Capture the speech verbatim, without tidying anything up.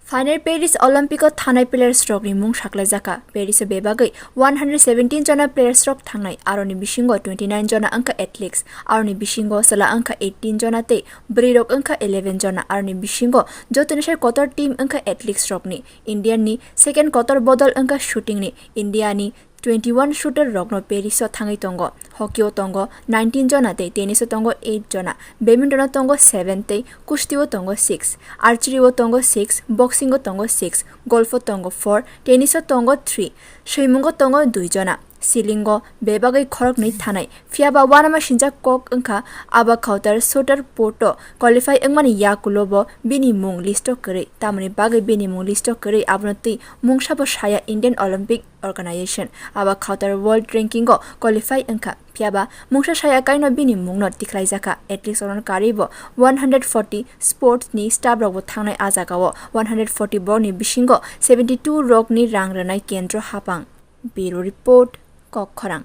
Final Paris Olympic o thanai players rokni mung saklaijakha. Paris o bebagwi one hundred seventeen jona players rok thangnai, aroni bisingo twenty nine jona wngkha athletes, aroni bisingo chwla wngkha eighteen jona tei bwrwi rok wngkha eleven jona, aroni bisingo jotoni sai kotor team wngkha athletes rokni. India ni second kotor bodol wngkha shooting ni, India ni twenty one shooter rokno Paris o thangwi tongo. Hockey o tongo nineteen jona tei tennis o tongo eight jona, badminton o tongo seven tei kusti o tongo six, archery o tongo six, boxing o tongo six, golf o tongo four, tennis o tongo three, swimming o tongo dui jona. Silingo bebagwi khoroknwi thanai, phiyaba uanama sinjak kok wngkha Aba Khawtar shooter put o qualify wngmani yakulo bo bini mung list o kwrwi, tamoni bagwi bini mung list o kwrwi abono twi mungsabo saya Indian Olympic Organization. Aba Khawtar world ranking o qualify wngkha, phiyaba mungsa saya kaino bini mungno tikhlaijakha. Athletes rokno karwi bo one hundred forty sports ni staff rokbo thangnai a jagao. One hundred forty borokni bisingo seventy two rokni rang rwnai kendro hapang. Bureau Report, Kokkhorang.